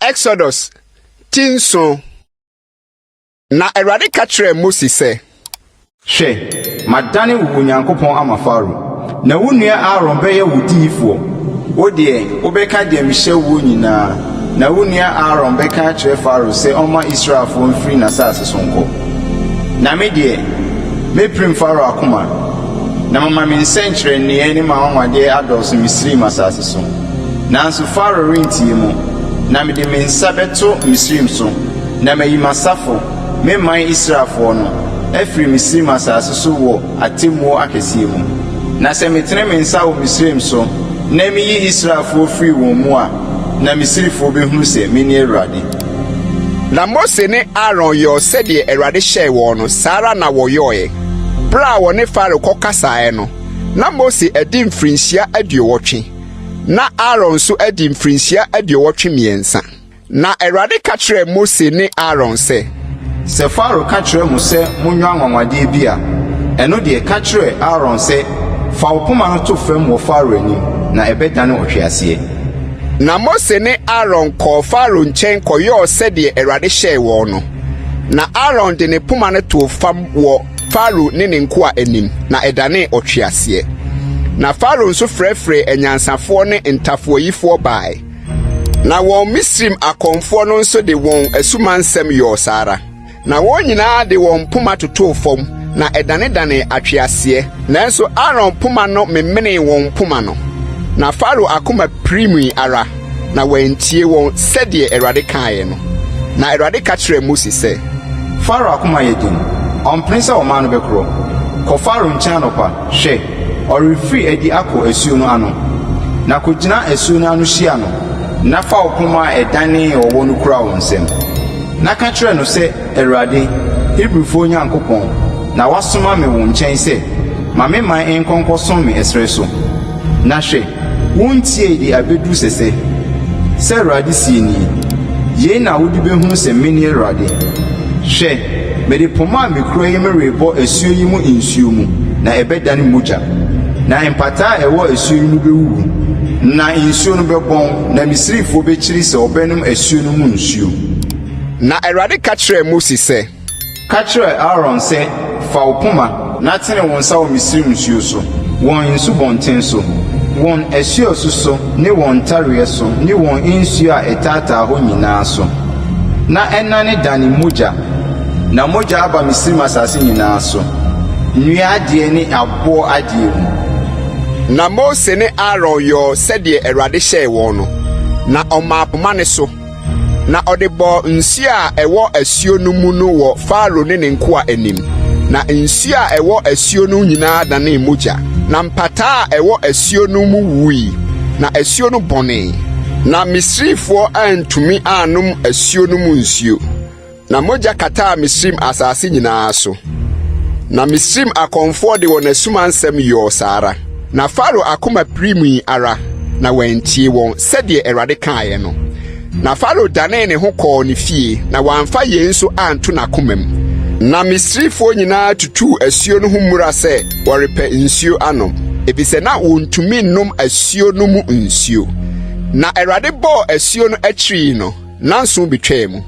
Exodus ti nson. Na Awurade ka kyerɛɛ Mose sɛ. Hwɛ, madane wo Onyankopɔn ama Farao, na wo nua Aaron bɛyɛ wo diyifoɔ. Wo deɛ, wobɛka deɛ mehyɛ woɔ nyinaa, na wo nua Aaron bɛka akyerɛ Farao sɛ ɔmma Israelfoɔ mfiri n'asase so nkɔ. Na me deɛ, mɛpirim Farao akoma, na mama me nsɛnkyerɛnneɛ ne m'anwanwadeɛ adɔɔso Misraim asase so. Nanso Farao rentie mo, na mede me nsa bɛto Misraim so, na mayi m'asafo, me man Israelfoɔ no, afiri Misraim asase so wɔ atemmuo akɛseɛ mu. Na sɛ metene me nsa wɔ Misraim so, na meyi Israelfoɔ firi wɔn mu a, na Misrifoɔ bɛhunu sɛ mene Awurade. Na Mose ne Aaron yɔɔ sɛdeɛ Awurade hyɛɛ wɔn no, saa ara na wɔyɔeɛ. Berɛ a wɔne Farao kɔkasaeɛ no, na Mose adi mfirinhyia aduɔwɔtwe. Na Aaron nso adi mfirinhyia 83. Na Awurade ka kyerɛɛ Mose ne Aaron sɛ. Sɛ Farao ka kyerɛ mo sɛ monyɔ anwanwadeɛ bi a, ɛno deɛ, ka kyerɛ Aaron sɛ, 'Fa wo poma no to fam wɔ Farao anim, na ɛbɛdane ɔtweaseɛ. Na Mose ne Aaron kɔɔ Farao nkyɛn kɔyɔɔ sɛdeɛ Awurade hyɛɛ wɔn no. Na Aaron de ne poma no too fam wɔ Farao ne ne nkoa anim, na ɛdanee ɔtweaseɛ. Na Farao nso frɛfrɛɛ anyansafoɔ ne ntafoayifoɔ bae, na wɔn Misraim akɔmfoɔ no nso de wɔn asumansɛm yɔɔ saa ara. Na wɔn nyinaa de wɔn mpoma totoo fam, na ɛdanedanee atweaseɛ, nanso Aaron poma no memenee wɔn mpoma no. Na Farao akoma pirimii ara, na wantie wɔn sɛdeɛ Awurade kaeɛ no. Na Awurade ka kyerɛɛ Mose sɛ. Farao akoma yɛ den, ɔmpene sɛ ɔman no bɛkorɔ. Kɔ Farao nkyɛn anɔpa, hwɛ, ɔrefiri adi akɔ asuo no ano. Na kɔgyina asuo no ano hyia no, na fa wo poma a ɛdanee ɔwɔ no kura wo nsam. Na ka kyerɛ no sɛ, Awurade, Hebrifoɔ Nyankopɔn, na wasoma me wo nkyɛn sɛ, Ma me man nkɔ nkɔsom me ɛserɛ so. Na hwɛ, wontiee de abɛduru sɛsɛ. Sɛ Awurade seɛ nie, Yei na wode bɛhunu sɛ mene Awurade. Hwɛ, mede poma a mekura yi merebɔ asuo yi mu nsuo mu, na ɛbɛdane mogya. Na mpataa a ɛwɔ asuo yi mu bɛwuwu, na nsuo no bɛbɔn, na Misrifoɔ bɛkyiri sɛ wɔbɛnom asuo no mu nsuo. Na Awurade ka kyerɛɛ Mose sɛ. Ka kyerɛ Aaron sɛ, 'Fa wo poma, na tene wo nsa wɔ Misraim nsuo so, wɔn nsubɔnten so, wɔn asuasu so ne wɔn ntareɛ so ne wɔn nsuo a ɛtaataa hɔ nyinaa so, na ɛnnanedane mogya, na mogya aba Misraim asase nyinaa so, nnua adeɛ ne aboɔ adeɛ mu. Na Mose ne Aaron yɔɔ sɛdeɛ Awurade hyɛɛ wɔn no, na ɔmaa poma no so. Na ɔde bɔɔ nsuo a ɛwɔ asuo no mu no wɔ Farao ne ne nkoa anim, na nsuo a ɛwɔ asuo no nyinaa danee mogya. Na mpataa a ɛwɔ asuo no mu wui, na asuo no bɔnee. Na Misrifoɔ antumi annom asuo no mu nsuo. Na mogya kataa Misraim asase nyinaa so. Na Misraim akɔmfoɔ de wɔn asumansɛm yɔɔ saa ara. Na Farao akoma pirimii ara, na wantie wɔn, sɛdeɛ Awurade kaeɛ no. Na Farao danee ne ho kɔɔ ne fie, na wamfa yei nso anto n'akomam. Na Misrifoɔ nyinaa tutuu asuo no ho mmura sɛ wɔrepɛ nsuo anom, efisɛ na wɔntumi nnom asuo no mu nsuo. Na Awurade bɔɔ asuo no akyiri yi no, nnanson betwaa mu.